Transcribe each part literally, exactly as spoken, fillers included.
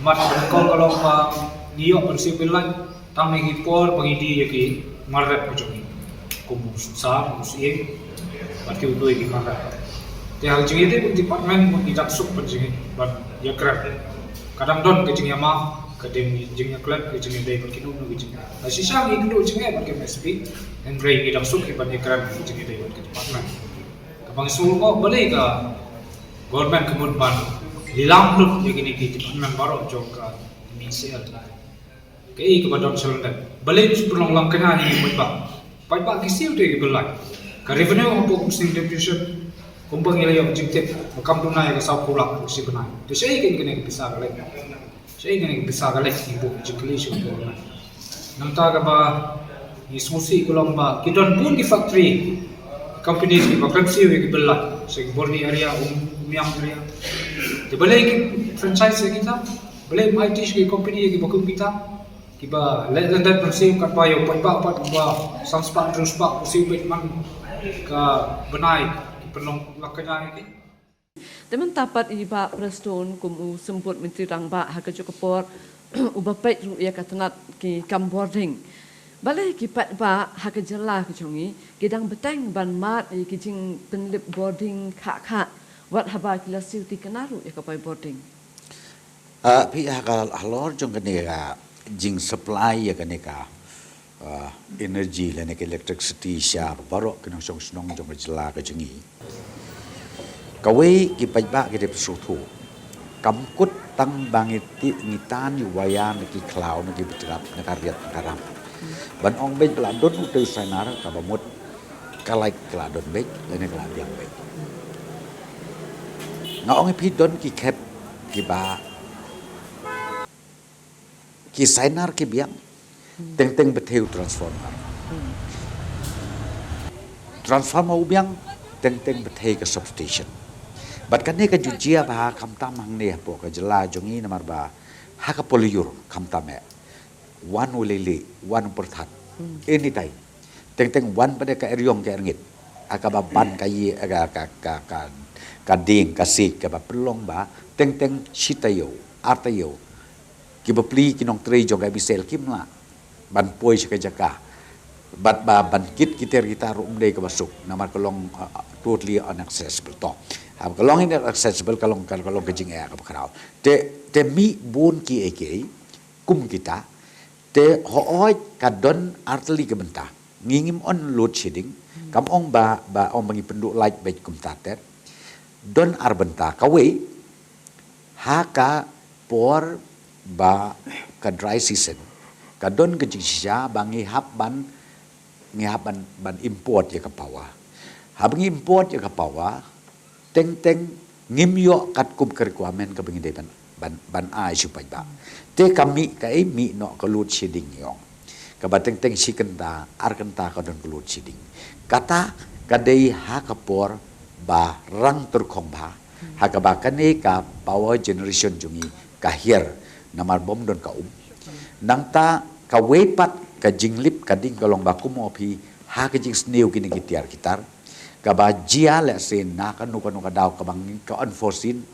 Mat, kong ka long ba ngi ïoh ban siew ban lait tang na ki por ba ngi die ïa ki mar rep ka jong ngi. Kum u sar, u siem, bad ki u doi ki mar rep. Te ha ka jingïadei bad department, bad ngi dang suk ban jingïadei ban ïakren. Ka dang don ka jingïamap, ka dang jingïaklet, ka jingïadei bad kino kino ka jingïadei. Lada shisha ngi kynduh jingïadei bad ka M S P, hynrei ngi dang suk hi ban ïakren ka jingïadei bad ka department. Kaba ngi sngew, balei ka government ka mut ban lilam lut ïa kine ki department baroh jong ka M C L. Kaei kaba don shalyndet? Balei ngi shu pynlong lang kane ïa ki paidbah? Paidbah ki siew te ki bill lait. Ka revenue hapoh ka State Devolution, kumba ngi la ïoh jingtip, ba kam duna ïa ka saw phew lak shi bnai. Te shaei kane ka pisa ka leit? Shaei kane ka pisa ka leit? Ngi buh jingkylli sha ka government. Nangta kaba ngi sngewsih ka long ba ki don bun ki factory, companies kiba khlem siew ïa ki bill lait, sha ki Borni area, Um-, Umiam area. Te balei ki franchise ïa kita? Balei ym ai tish ki company ïa kiba kum kita, kiba leh lyndet ban siew katba ïa u paidbah pat uba san spah hynriew spah u siew beit man ka bnai, ki pynlong lak kane ïa ki. Te mynta pat i Bah Prestone kum u Symbud Myntri Rangbah ha kajuh ka por uba peit ruh ïa ka tnat ki kam bording. Balei ki paidbah ha ka jylla ka jong ngi ki dang bteng ban mad ïa ki jingpynlip bording khah khah, wat haba ki la siew te kane ruh ïa ka poi bording? Ah, phi, ha ka halor jong kane ka jingsupply ïa kane ka, ah, energy lane ka electricity sha baroh ki nongshong shnong jong ka jylla ka jong ngi. Kawei, ki paidbah ki dei pynsngewthuh. Kam kut tang ba ngi ti, ngi tan ïa u wire na ki khlaw, na ki btngat, na ka riat, na ka ram. Ban ong beit ba la don uta u sainar kaba mut ka lait ka la don beit, lane ka la biang beit. Nga ong ïa phi, don ki khep kiba ki sainar ki biang, teng teng bthei u transformer. Transformer u biang, teng teng bthei ka substation. Bad kane ka ju jia bha khamtam hangne hapoh ka jylla jong ngi namar ba ha ka por lyiur khamtam eh, wan u lili, wan u pyrthat. Anytime. Teng teng wan pat de ka eriong ka erngit. Ha kaba ban ka ïing, ka, ka, ka, ka, ka dieng, ka siej, kaba pynlong ba teng teng shi taïew, ar taïew, ki bapli ki nongtrei jong ka M C L kim lah ban poi sha ka jaka. Bad ba ban kit ki tiar ki tar ruh ym dei kaba suk, namar ka long, uh, totally inaccessible. To, haba ka long inaccessible, ka long, ka, ka long ka jingeh kaba khraw. Te, te mih bun kiei kiei kum kita. Te hooid ka don ar tylli ki bynta. Ngi ngim ong load shedding, kam ong ba, ba ong ba ngi pynduh lait beit kumta ter. Don ar bynta. Kawei, ha ka por ba ka dry season, ka don ka jingshisha ba ngi hap ban, ngi hap ban, ban import ïa ka power. Haba ngi import ïa ka power, teng teng ngim ïoh katkum ka requirement kaba ngi dei ban, ban, ban ai sha u paidbah. Te ka mih, kaei, mih noh ka load shedding, ïoh. Kaba teng teng shi kynta, ar kynta ka don ka load shedding. Kata ka dei ha ka por ba rang tyrkhong bha, ha kaba kane ka power generation jong ngi ka hiar, namar bym don ka um. Nangta kawei pat ka jinglip ka ding ka long ba kum u ong phi, ha ka jingsniew kine ki tiar ki tar, kaba jia lehse na kano kano ka daw kaba ngi, ka unforeseen,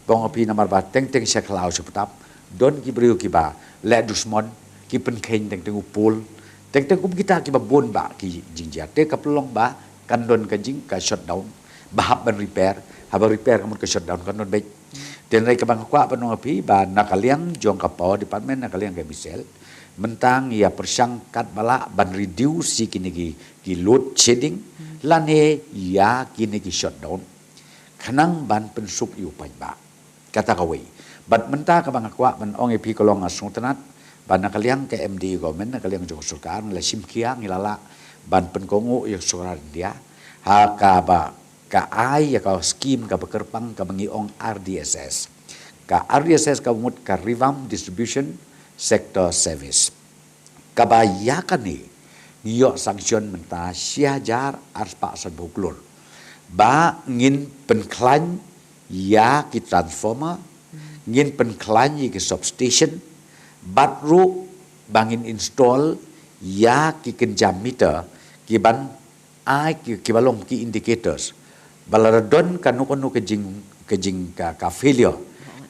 ba ong phi namar ba teng teng sha khlaw sha btap, don ki briew kiba leh dusmon, ki pynkheiñ teng teng u pol, teng teng kum kita kiba bun bah ki jingjia. Te ka pynlong ba kan don ka jing, ka shutdown, ba hap ban repair, haba repair ka mut ka shutdown kan don beit. Te hynrei kaba nga kwah ban ong ïa phi ba na ka liang jong ka power department, na ka liang ka M C L, mynta ngi ïa pyrshang katba lah ban reduce ïa kine ki, ki load shedding, lane ïa kine ki shutdown, khnang ban pynsuk ïa u paidbah. Kata kawei. Bad mynta kaba nga kwah ban ong ïa phi ka long, nga sngewtynnat ba na ka liang ka M D A government, na ka liang jong ka sorkar, ngi la shim khia, ngi la lah ban pynkohnguh ïa ka sorkar India ha kaba ka ai ïa ka skim kaba kyrpang kaba ngi ong R D S S. Ka R D S S ka mut ka Revamped Distribution Sector Service. Kaba ïa kane ngi ïoh sanction mynta shi hajar arspah sanphew klur. Ba ngin pynkhlaiñ ïa ki transformer, ngin pynkhlaiñ ïa ki substation, bad ruh ba ngin install ïa ki kynja meter, ki ban ai ki, kiba long ki indicators. Ba lada don kano kano ka jing, ka jing, ka, ka failure,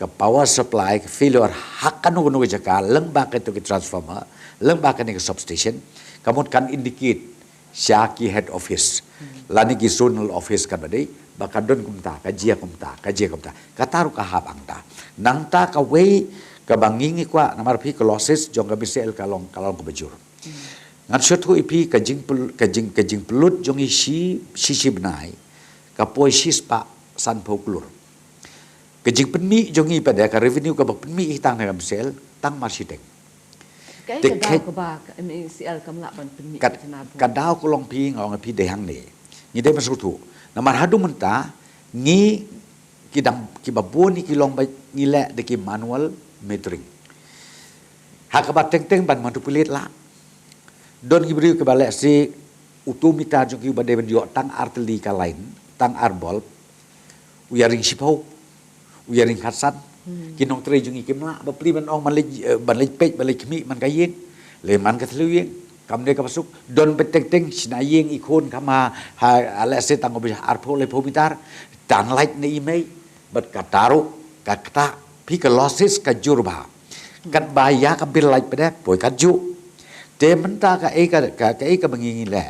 Ka power supply, ka failure ha kano kano ka jaka, lyngba kito ki transformer, lyngba kane ka substation, ka mut kan indicate sha ki head office lane ki zonal office, kan ba dei ba ka don kumta, ka jia kumta, ka jia kumta. Kata ruh ka hap hangta. Nangta kawei kaba ngi ngi kwah, namar phi ka losses jong ka MCL ka long, ka long kaba jur. Ngan shu ïathuh ïa phi, ka jingpyl-, ka jing, ka jingpynlut jong ngi shi, shi, shi bnai ka poi shispah sanphew klur. Ka jingpynmih jong ngi pat de, ka revenue kaba pynmih hi tang na ka MCL tang mar shiteng. Kaei ka daw kaba ka MCL kam lah ban pynmih ka, ka jingpynmih ka daw ka long, phi, nga ong ïa phi, dei hangne. Ngi dei ban sngewthuh. Namar haduh mynta ngi, ki dang, kiba bun ki long ba ngi leh da ki manual metering. Ha kaba teng teng ban manipulate lah. Don ki briew kiba leh shi uto meter jong ki uba dei ban ïoh tang ar tylli ka line, tang ar bulb, u ïaring shiphew, u ïaring khatsan. Ki nongtrei jong ngi kim lah bapli ban ong ban leit, eh, ban leit peit, ban leit khmih man ka ïing, leit man ka thliew ïing. Kam dei kaba suk, don beit teng teng, shna ïing i khun kham ha, ha, ha, leh shi tang uba arphew laiphew meter, tang light na i mei, bad kata ruh, ka kata, phi, ka losses ka jur bha. Katba ïa ka bill light pat de poi katjuh. Te mynta kaei ka, ka, kaei kaba ngi ngi leh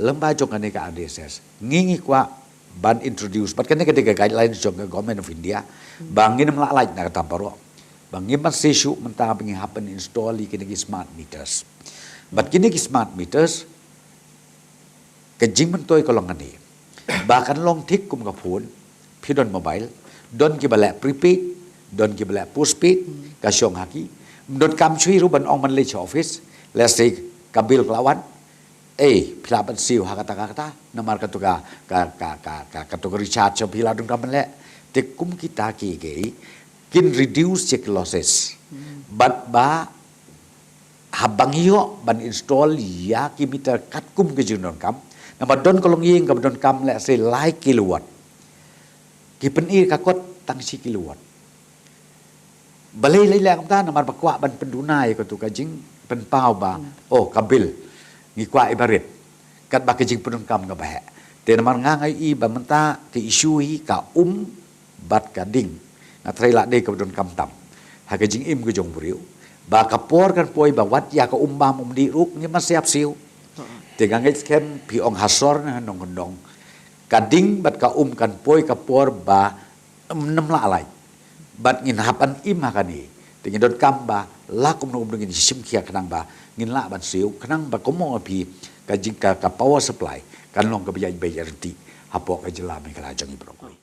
lyngba jong kane ka RDSS, ngi ngi kwah ban introduce, bad kane ka dei ka guidelines jong ka Government of India, ba ngin ym lah light na ka tam baroh. Ba ngim ban shu mynta ba ngi hap ban install ïa kine ki smart meters. Bad kine ki smart meters, ka jingmyntoi ka long kane, ba kan long thik kum ka phone, phi don mobile, don kiba leh prepaid, don kiba leh postpaid, ka shong ha ki. Ym donkam shuh ruh ban ong ban leit sha office, lehse ka bill ka la wan, eh, phi lah ban siew ha kata ka kata, namar kato ka, ka, ka, ka, ka, kato ka recharge phi la donkam ban leh. Te kum kita kiei kiei kin reduce ïa ki losses. Bad ba haba ngi ïoh ban install ïa ki meter katkum ka jingdonkam, namar don ka longïing kaba donkam lehse lai kilowatt, ki pyni ka kot tang shi kilowatt. Balei lei leh kumta? Namar ba kwah ban pynduna ïa kato ka jingpynpaw ba, oh, ka bill ngi kwah iba rit, katba ka jingpyndonkam kaba heh. Te namar nga nga ïohi ba mynta ka issue hi ka um bad ka ding. Nga tharai la dei kaba donkam tam ha ka jingim ka jong u briew, ba ka por kan poi ba wat ïa ka um bam um dih ruh ngim shym ïap siew. Te nga ngeit skhem, phi ong ha sor ne ha nongkyndong, ka ding bad ka um kan poi ka por ba ym, ym lah light. Bad ngin hap ban im ha kane. Te ngin donkam ba la kumno kumno ngin shim khia khnang ba ngin lah ban siew, khnang ba kumno phi, ka jing ka, ka power supply kan long kaba ïaid beit ïaid ryntih hapoh ka jylla Meghalaya jong ngi baroh kawei.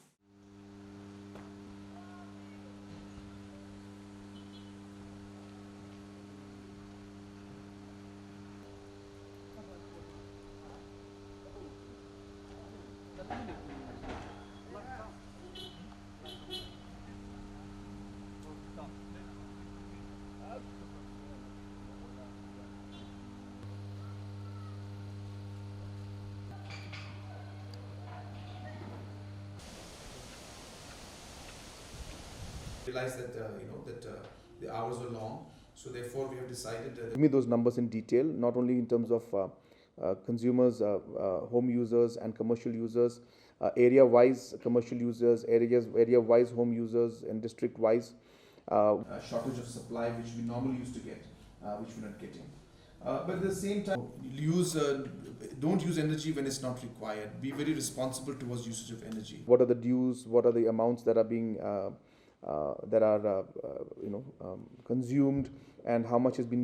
Realize that, uh, you know, that, uh, the hours were long, so therefore we have decided that. Give me those numbers in detail, not only in terms of, uh, uh, consumers, uh, uh, home users and commercial users, uh, area-wise commercial users, areas, area-wise home users, and district-wise, uh, uh, shortage of supply, which we normally used to get, uh, which we're not getting. Uh, but at the same time, use, uh, don't use energy when it's not required. Be very responsible towards usage of energy. What are the dues? What are the amounts that are being, uh, uh, that are, uh, uh, you know, um, consumed, and how much has been